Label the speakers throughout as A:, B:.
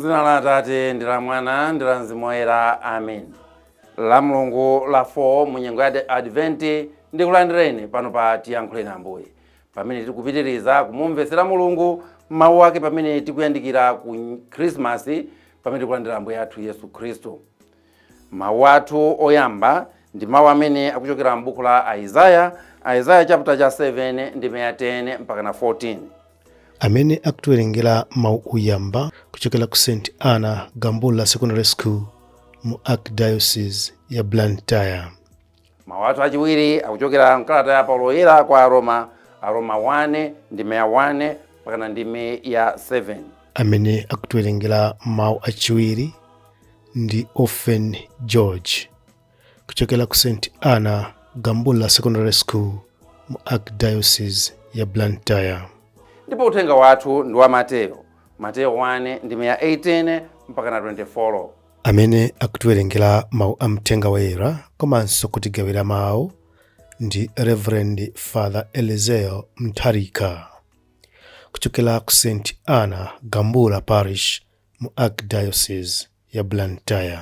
A: Mdzina la Atate ndi la Mwana ndi la Mzimu Woyera, amen. La Mulungu la 4 mu nyengo ya Adventi, ndikulandireni pano pa Tiyankhuleni Ambuye, pamene tikupitiriza kumumvetsera Mulungu mawu ake, pamene tikuyandikira ku Khrisimasi, pamene tikulandira Ambuye athu Yesu Khristu. Mawu athu oyamba ndi mawu amene akuchokera m'buku la Isaya, Isaya chapter cha 7 ndime ya 10 mpaka na 14.
B: Amene akutiwerengera mawu oyamba kuchokera ku St Anna Gambula Secondary School mu Archdiocese ya Blantyre.
A: Mawu athu achiwiri akuchokera mkalata ya Paulo Woyera kwa Aroma, Aroma 1 ndime ya 1 mpaka na ndime ya 7.
B: Amene akutiwerengera mawu achiwiri ndi Orphan George kuchokera ku St Anna Gambula Secondary School mu Archdiocese ya Blantyre.
A: Ndipo uthenga wathu ndi wa Mateyo, Mateyo 1 ndime ya 18 mpaka na 24.
B: Amene akutiwerengera mawu a mthenga woyera komanso kutigawira mawu ndi Reverend Father Elizeo Mtharika kuchokera ku St Anna Gambula Parish mu Archdiocese ya Blantyre.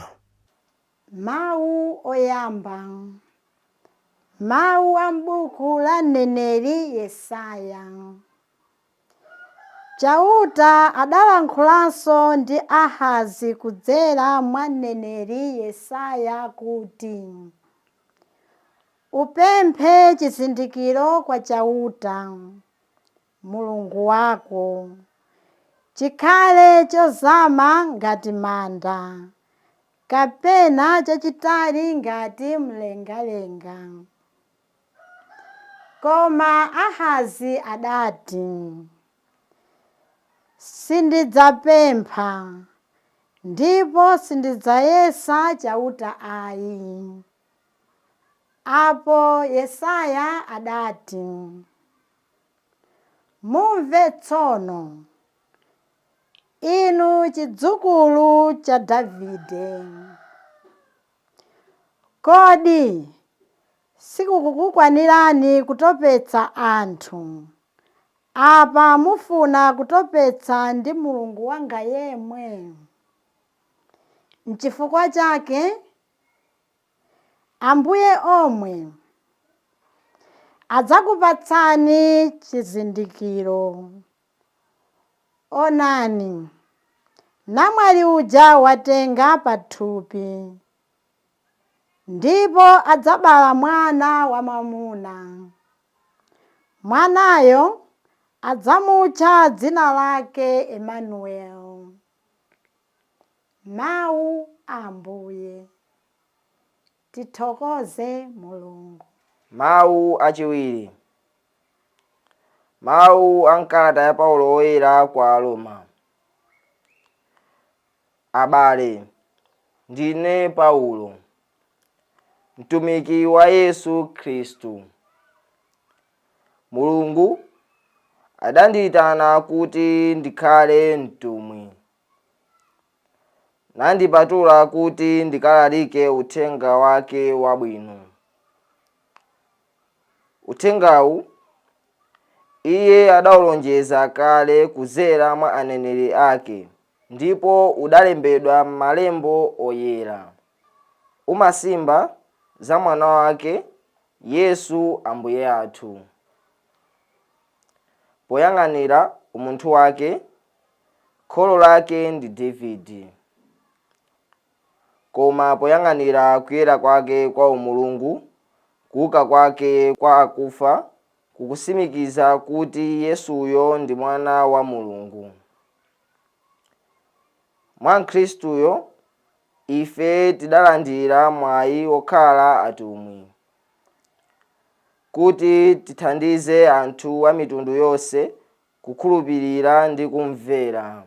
C: Mawu oyamba, mawu a m'buku la mneneri Yesaya. Chauta adalankhulanso ndi Ahazi kudzera mwa mneneri Yesaya kuti, upemphe chizindikiro kwa Chauta Mulungu wako, chikhale chozama ngati manda kapena chachitali ngati mlengalenga. Koma Ahazi adati, sindidzapempha ndipo sindidzayesa Chauta ayi. Apo Yesaya adati, mumve tsono, inu chidzukulu cha Davide. Kodi sikukukwanirani kutopetsa anthu? Apa mufuna kutopetsa ndi Mulungu wanga yemwe? Nchifukwa chake Ambuye omwe adzakupatsani chizindikiro. Onani, namwali uja watenga pathupi, ndipo adzabala mwana wamwamuna. Mwanayo adzamutcha dzina lake Emanueli. Mawu a Ambuye. Tithokoze Mulungu.
D: Mawu achiwiri, mawu a mkalata ya Paulo Woyera kwa Aroma. Abale, ndine Paulo, mtumiki wa Yesu Khristu. Mulungu adandiyitana kuti ndikhale mtumwi, nandipatula kuti ndikalalike uthenga wake wabwino. Uthengawu iye adawulonjeza kale kudzera mwa aneneri ake, ndipo udalembedwa m'malembo oyera. Umasimba za mwana wake Yesu Ambuye athu. Poyang'anira umunthu wake, kholo lake ndi Davide, koma poyang'anira kuyera kwake kwa umulungu, kuuka kwake kwa akufa kukusimikiza kuti Yesuyo ndi mwana wa Mulungu. Mwa Khristuyo ife tidalandira mwayi wokhala atumwi, kuti tithandize anthu a mitundu yonse kukhulupirira ndi kumvera,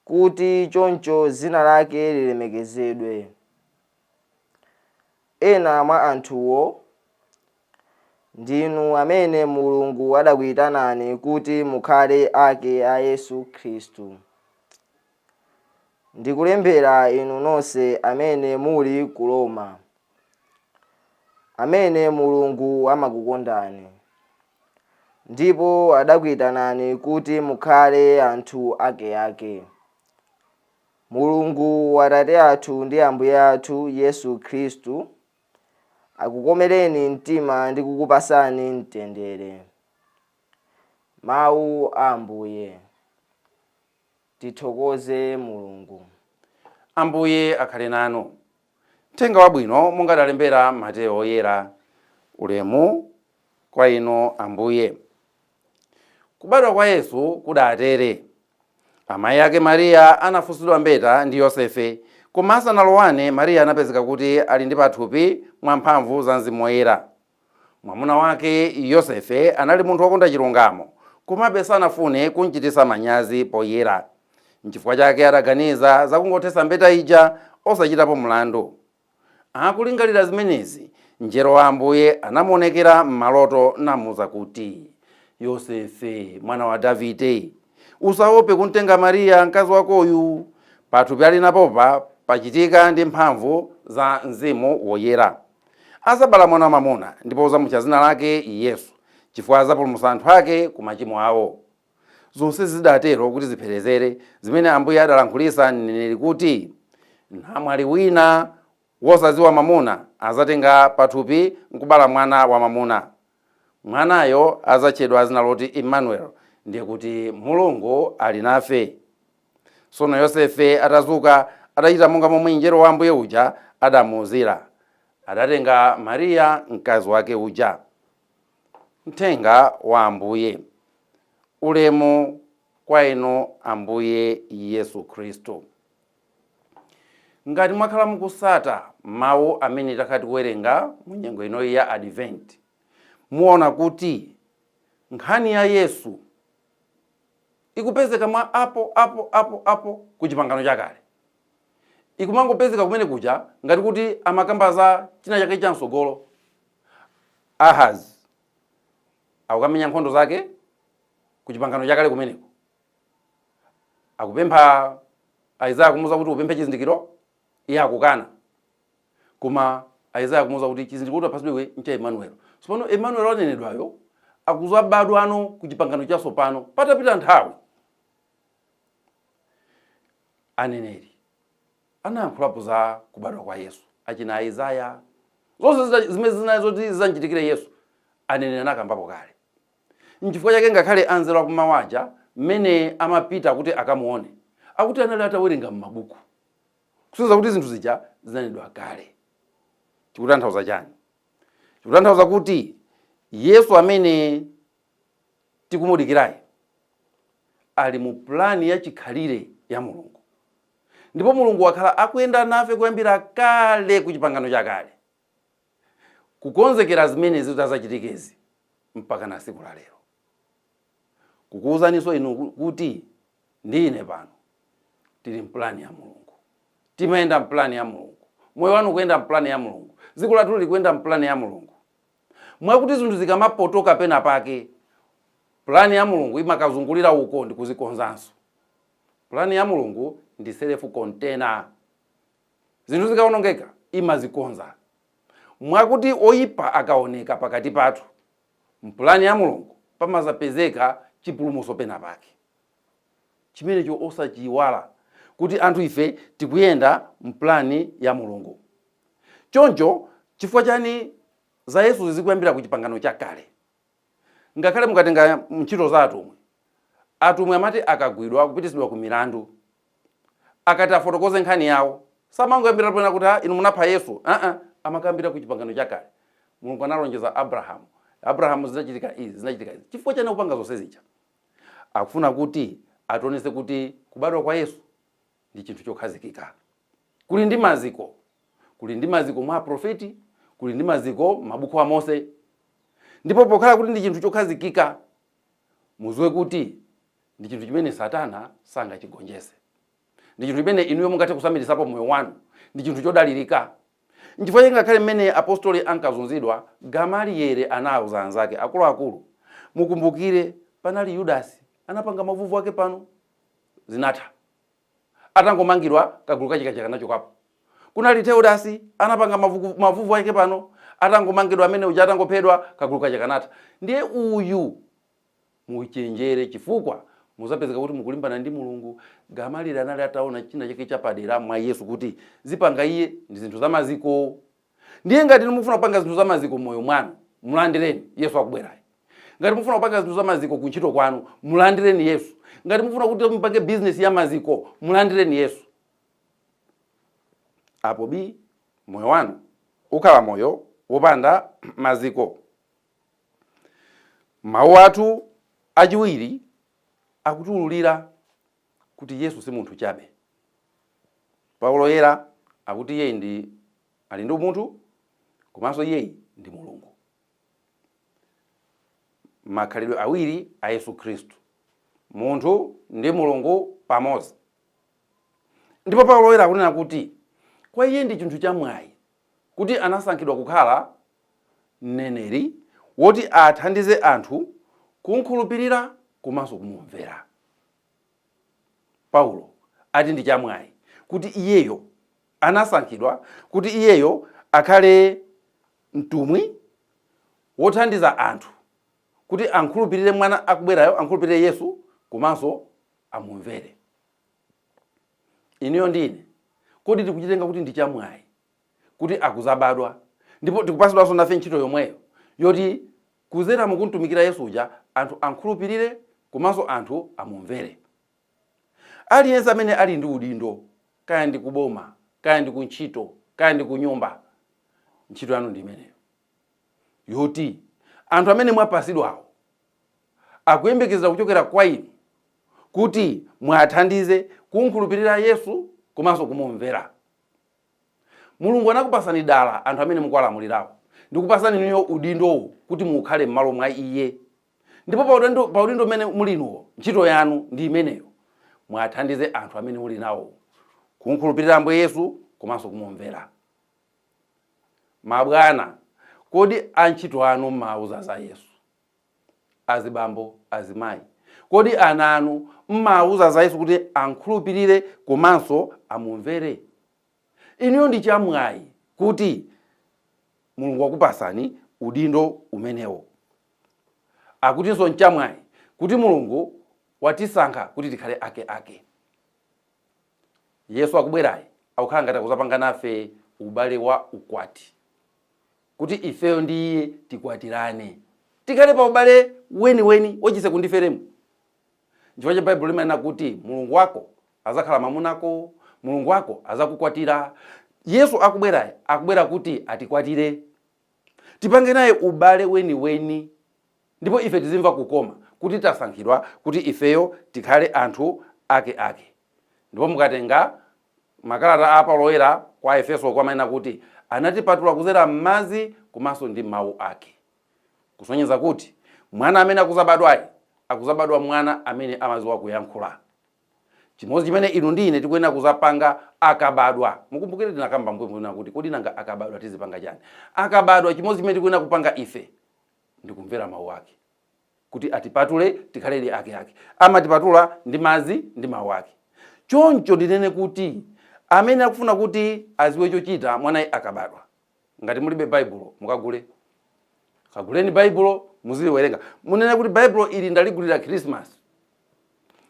D: kuti choncho dzina lake lilemekezedwe. Ena mwa anthuwo ndinu amene Mulungu adakuyitanani kuti mukhale ake a Yesu Khristu. Ndikulembera inu nonse amene muli ku Roma, amene Mulungu amakukondani ndipo adakuyitanani kuti mukhale anthu akeake. Mulungu wa Atate athu ndi Ambuye athu Yesu Khristu akukomereni mtima ndi kukupasani mtendere. Mawu a Ambuye. Tithokoze Mulungu.
A: Ambuye akhale nanu. Mthenga wabwino monga adalembera Mateyo Oyera. Ulemu kwa inu Ambuye. Kubadwa kwa Yesu kudatere. Amayi ake Mariya anafunsidwa mbeta ndi Yosefe, koma asanalowane Mariya anapezeka kuti ali ndi pathupi mwa mphamvu za Mzimu Woyera. Mwamuna wake Yosefe anali munthu wokonda chilungamo, komabe sanafune kumchititsa manyazi poyera. Nchifukwa chake adaganiza za kungothetsa mbeta ija osachitapo mlandu. Akulingalira zimenezi, mngelo wa Ambuye anamuonekera m'maloto namuuza kuti, Yosefe, mwana wa Davide, usaope kumtenga Mariya mkazi wakoyu. Pathupi ali napopa pachitika ndi mphamvu za Mzimu Woyera. Adzabala mwana wamwamuna, ndipo udzamutcha dzina lake Yesu, chifukwa adzapulumutsa anthu ake ku machimo awo. Zonsezi zidatero kuti zipherezere zimene Ambuye adalankhulitsa mneneri kuti, Namwali wina wosadziwa mwamuna adzatenga pathupi nkubala mwana wamwamuna. Mwanayo adzatchedwa dzina loti Imanuele, ndiye kuti Mulungu ali nafe. Tsono Yosefe atadzuka, adachita monga momwe mngelo wa Ambuye uja adamuuzira. Adatenga Maria mkazi wake uja. Mthenga wa Ambuye. Ulemu kwa inu Ambuye Yesu Khristu. Ngati mwakhala mukusata mawu amene takhala tikuwerenga mu nyengo inoyi ya Advent, muona kuti nkhani ya Yesu ikupezeka mwa apo apo apo apo ku Chipangano Chakale. Ikumangopezeka kumene kuja ngati kuti amakamba za china chake chamtsogolo. Ahazi akukamenya nkhondo zake ku Chipangano Chakale kumeneko, akupempha Isaiah kumuuza kuti upemphe chizindikiro, iye akukana, koma Isaiah akumuuza kuti chizindikiro kuti apatsidwe ncha Emmanuel. Tsopano Emmanuel wanenedwayo akuzabadwano ku Chipangano Chatsopano patapita nthawi. Aneneri anayankhulapo za kubadwa kwa Yesu, achina Isaiah, zonse zimene zinali zoti zidzamchitikire Yesu, aneneri anakambapo kale. Nchifukwa chake ngakhale anzeru akummawa aja mmene amapita kuti akamuone, akuti anali atawerenga m'mabuku, kusonyeza kuti zinthu zija zinanenedwa kale. Chikutanthauza chani? Chikutanthauza kuti Yesu amene tikumudikirayi ali mu plani ya chikhalire ya Mulungu, ndipo Mulungu wakhala akuyenda nafe kuyambira kale ku Chipangano Chakale, kukonzekera zimene zitazachitikezi mpaka na tsiku la lero. Kukuwuzaninso inu kuti ndi ine pano tili mplani ya Mulungu, timayenda mplani ya Mulungu, moyo wanu ukuyenda mplani ya Mulungu, dziko lathu likuyenda mplani ya Mulungu, mwakuti zinthu zikamapotoka pena pake, plani ya Mulungu imakazungulira uko ndi kuzikonzanso. Plani ya Mulungu ndi self container. Zinthu zikawonongeka imazikonza, mwakuti oyipa akaoneka pakati pathu, mpulani ya Mulungu pamazapezeka chipulumutso pena pake. Chimenecho osachiyiwala, kuti anthu ife tikuyenda mpulani ya Mulungu. Choncho chifukwa chani za Yesu zikuyambira ku Chipangano Chakale? Ngakhale mukatenga ntchito za atumwi, atumwi amati akagwidwa kupititsidwa ku milandu, akati afotokoze nkhani yawo, samangoyambira pena kuti, "Ah, inu munapha Yesu." Aa, amakambira ku Chipangano Chakale. Mulungu analonjeza Abrahamu, Abrahamu zinachitika izi, zinachitika izi. Chifukwa chani akupanga zonse zija? Akufuna kuti ationetse kuti kubadwa kwa Yesu ndi chinthu chokhazikika, kuli ndi maziko, kuli ndi maziko mwa aprofeti, kuli ndi maziko m'mabuku a Mose. Ndipo pokhala kuti ndi chinthu chokhazikika, mudziwe kuti ndi chinthu chimene Satana sangachigonjese, ndi chinthu chimene inuyo mungathe kusamirisapo moyo wanu, ndi chinthu chodalirika. Nchifukwa chake ngakhale mmene apostoli ankazunzidwa, Gamaliyele anawuza anzake, "Akuluakulu, mukumbukire panali Yudasi, anapanga mavuvu ake pano, zinatha atangomangidwa, kagulu kachikacha kanachokapo. Kunali Teudasi, anapanga mavuvu ake pano, atangomangidwa amene uja, atangophedwa, kagulu kacha kanatha. Ndiye uyu muchenjere, chifukwa Muzapezeka kuti mukulimbana ndi Mulungu. Gamalieli anali ataona china chake chapadera mwa Yesu kuti zipanga iye ndi zinthu za maziko. Ndiye ngati mufuna kupanga zinthu za maziko m'moyo mwanu, mulandireni Yesu akubwerayo. Ngati mufuna kupanga zinthu za maziko kuntchito kwanu, mulandireni Yesu. Ngati mufuna kuti mupange bizinesi ya maziko, mulandireni Yesu. Apo bi, moyo wanu ukhala moyo wopanda maziko. Mawu athu achiwiri akutiwululira kuti Yesu si munthu chabe. Paulo Yera akuti iyeyi ndi ali ndi umunthu komanso iyeyi ndi Mulungu. Makhalidwe awiri a Yesu Khristu, munthu ndi Mulungu pamodzi. Ndipo Paulo Woyera akunena kuti kwa iye ndi chinthu chamwayi kuti anasankhidwa kukhala mneneri woti athandize anthu kumkhulupirira komanso kumumvera. Paulo ati ndi chamwayi kuti iyeyo anasankhidwa kuti iyeyo akhale mtumwi wothandiza anthu kuti ankhulupirire mwana akubwerayo, ankhulupirire Yesu komanso amumvere. Inuyo ndi ine, kodi tikuchitenga kuti ndi chamwayi kuti akuzabadwa ndipo tikupasidwanso nafe ntchito yomweyo yoti kuzera mukumtumikira Yesu uja anthu ankhulupirire komanso anthu amumvere? Aliyense amene ali ndi udindo, kaya ndi kuboma, kaya ndi kuntchito, kaya ndi kunyumba, ntchito yanu ndi imeneyo yoti anthu amene mwapasidwawo akuyembekezera kuchokera kwa inu kuti mwathandize kumkhulupirira Yesu komanso kumumvera. Mulungu anakupasani dala anthu amene mukuwalamulirawo ndikupasani inuyo udindowo kuti mukhale m'malo mwa iye. Ndipo pa udindo umene muli inuwo, ntchito yanu ndi imeneyo, mwathandize anthu amene muli nawo kumkhulupirira Ambuye Yesu komanso kumumvera. Mabwana, kodi antchito anu mmawauza za Yesu? Azibambo, azimayi, kodi ana anu mmawauza za Yesu kuti amkhulupirire komanso amumvere? Inuyo ndi chamwayi kuti Mulungu wakupasani udindo umenewo. Akutinso nchamwayi kuti Mulungu watisankha kuti tikhale ake ake. Yesu akubwerayi akukhala ngati akuzapanga nafe ubale wa ukwati, kuti ifeyo ndi iye tikwatirane, tikhale pa ubale weniweni wachiseko ndi feremu. Nchifukwa cha Baibulo limanena kuti Mulungu wako azakhala mamunako, Mulungu wako azakukwatira. Yesu akubwerayi akubwera kuti atikwatire, tipange naye ubale weniweni, ndipo ife tizimva kukoma kuti tasankhidwa kuti ifeyo tikhale anthu ake ake. Ndipo mukatenga makalata a Paulo Woyera kwa Aefeso amanena kuti anatipatula kuzera m'madzi komanso ndi mawu ake, kusonyeza kuti mwana amene akuzabadwayi akuzabadwa mwana amene amaziwa kuyankhula. Chimodzi chimene inu ndi ine tikuyenera kuzapanga akabadwa, mukumbukire tinakamba mbuyo kunena kuti kodi nanga akabadwa tizipanga chani? Akabadwa, chimodzi chimene tikuyenera kupanga ife ndi kumvera mawu ake kuti atipatule tikhaledi ake ake. Amatipatula ndi madzi ndi mawu ake. Choncho ndinene kuti amene akufuna kuti aziwe chochita mwanayi akabadwa, ngati mulibe Baibulo mukagule, kaguleni Baibulo muziliwerenga. Munene kuti Baibulo ili ndaligulira Christmas,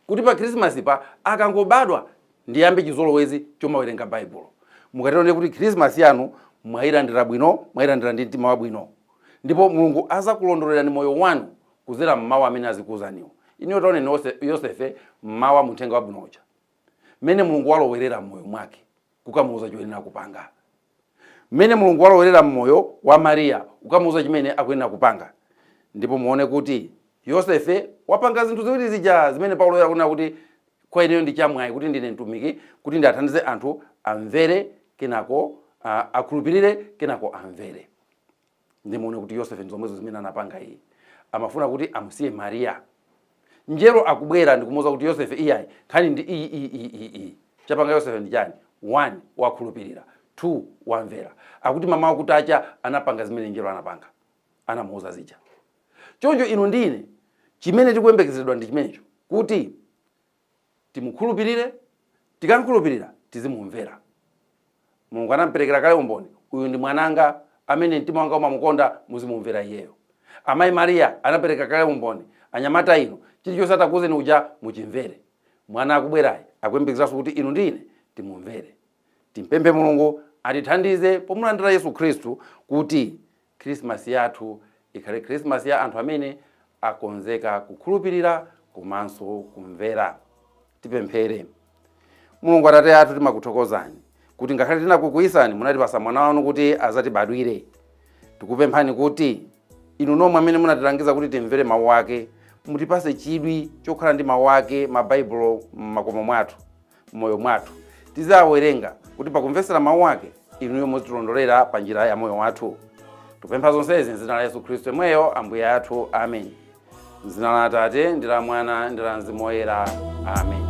A: kuti pa Christmas pa akangobadwa ndiyambe chizolowezi chomawerenga Baibulo. Mukatero ndiye kuti Christmas yanu mwayilandira bwino, mwayilandira ndi mtima wabwino, ndipo Mulungu azakulondolerani moyo wanu kuzera mmawu amene azikuuzaniwo. Inuyo taoneni Yosefe mmawa muthenga wabwino uja, mmene Mulungu walowerera mmoyo mwake kukamuuza choyenera kupanga, mmene Mulungu walowerera mmoyo wa Mariya kukamuuza chimene akuyenera kupanga. Ndipo muone kuti Yosefe wapanga zinthu ziwiri zija zimene Paulo akunena kuti kwa ineyo ndi chamwayi kuti ndine mtumiki kuti ndiathandize anthu amvere kenako akhulupirire kenako amvere. Ndi muone kuti Yosefe ndi zomwezo zimene anapanga iye. Amafuna kuti amusiye Mariya. Mngelo akubwera ndikumuuza kuti Yosefe iyayi, nkhani ndi iyi iyi iyi iyi iyi. Chapanga Yosefe ndi chani? 1 wakhulupirira, 2 wamvera. Akuti mamawa kutacha anapanga zimene mngelo anapanga, anamuuza zija. Choncho inu ndi ine chimene tikuyembekezeredwa ndi chimenecho, kuti timukhulupirire, tikamkhulupirira tizimumvera. Mulungu anamperekera kale umboni, uyu ndi mwananga amene mtima wanga umamukonda, muzimumvera iyeyo. Amayi Mariya anapereka kale umboni, anyamata inu, Chilichonse atakuwuzeni uja muchimvere. Mwana akubwerayi akuyembekezeranso kuti inu ndi ine timumvere. Timpemphe Mulungu atithandize pomulandira Yesu Khristu kuti Khrisimasi yathu ikhale Khrisimasi ya anthu amene akonzeka kukhulupirira komanso kumvera. Tipemphere. Mulungu Atate athu, timakuthokozani kuti ngakhale tinakukwiyitsani, munatipasa mwana wanu kuti azatibadwire. Tikupemphani kuti inu nomwe amene munatilangiza kuti timvere mawu ake, mutipase chidwi chokhala ndi mawu ake, mabaibulo m'makomo mwathu, m'moyo mwathu, tiziwawerenga, kuti pakumvetsera mawu ake inuyo muzitilondolera pa njira ya moyo wathu. Tikupempha zonsezi m'dzina la Yesu Khristu yemweyo Ambuye athu, amen. M'dzina la Atate ndi la Mwana ndi la Mzimu Woyera, amen.